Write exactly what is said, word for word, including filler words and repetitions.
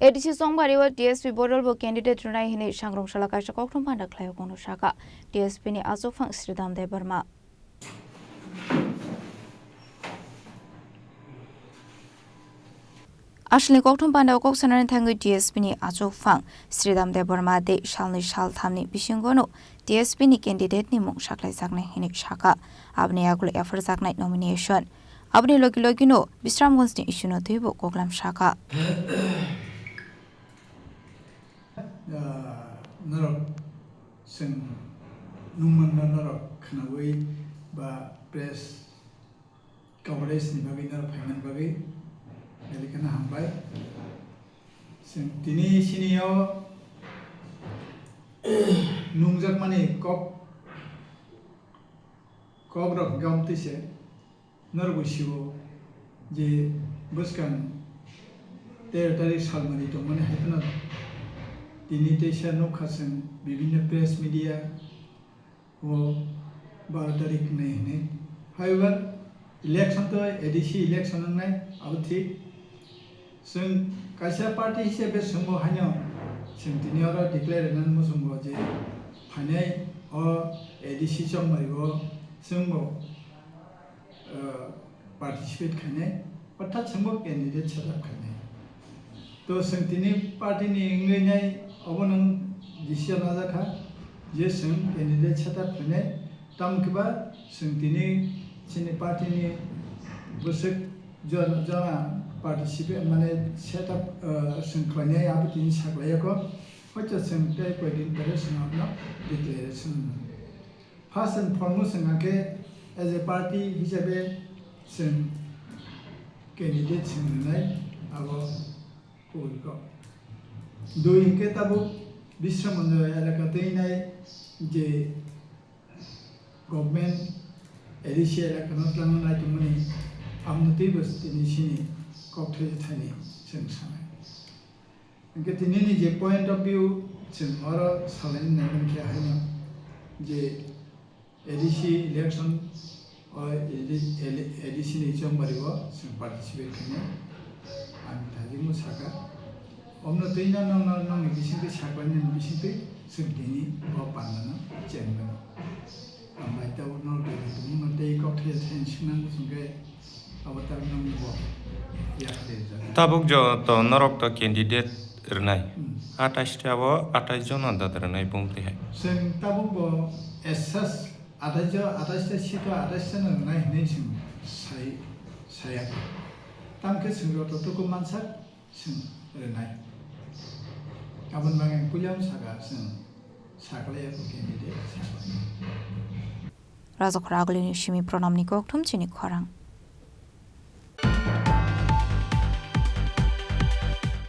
A D C Chongmari o T S P bodol bo candidate rwnai hwnwi sangrong sala kaisa kokthum panda khlai o kono saka T S P ni achukphang Sridham Debbarma. Aswkni kokthum panda o kok sanani thangwi T S P ni achukphang Sridham Debbarma de salnwi salthamni bisingono T S P ni candidate ni mung saklaijaknai hwnwi saka. Aboni yagulo epharjaknai nomination. Aboni logi logino Bisramganj ni issue no twibo koklam saka. Ah, norok chwng nungmanno norok khwnawi ba press coverage ni bagwi norok phaimani bagwi belai kheno hambai. Chwng tini sini o nungjakmani kok, kok rok hwnkhe amtwi se. Norokbo sio je bwskang tero tarik salmani tongmani hai phano tini teisa nukha chwng bibinno press media o baro tarik wngnai hwnwi. However, election to A D C election wngnai, abo thik. Chwng kaisa party hisabe chwngbo haino chwng tini oro declare rwnani muchungo je phainai o A D C Chongmari o chwngbo, uh, participate khainai, orthat chwngbo candidate set up khainai. To chwng tini party ni wngwi nai obo nwng decision lajakha je chwng candidate set up khainai, tamo khe ba chwng tini chini party ni bwswk jora jora participate mane set up, uh, chwng khlainai abo tini saklaiyakho, hoito chwng tei koidin pore chwng abono declaration. First and foremost, chwng hwnkhe as a party hisabe chwng candidate chwng rwnai abo kubui kok. Dui hwnkhe tabuk Bisramganj elaka twi nai je government A D C elaka no twlangna nai tongmani, aboni twibo tini sini kok thwi thani chwng sanai. Hwnkhe tinini je point of view chwng oro salaini naimankhe haino je A D C election o A D C ni chongmari o chwng participate khainai ang thajikno saka. Omno twi no nokno nokni bisingtwi saklainani bisingtwi chwng tini o pandano chengmani. Ang bai tabuk no tei tongmano tei kok thaya thaya swngnang muchungkhe. Abo tabuk nang bo yakha de jak. Tabuk joto norok to candidate rwnai. Hmm. Atais ta bo atais jona da rwnai bumtwi hai. Chwng tabuk bo S S atais jo, atais ta seat o atais ta no rwnai hinwi chwng sai, saya. Tamkhe chwng joto tuku mansak chwng rwnai. Aboni bagwi ang puila saka chwng saklai ya bo candidate saklai. Rajakhor Agulini simi Pranamni kokthum chini khorang.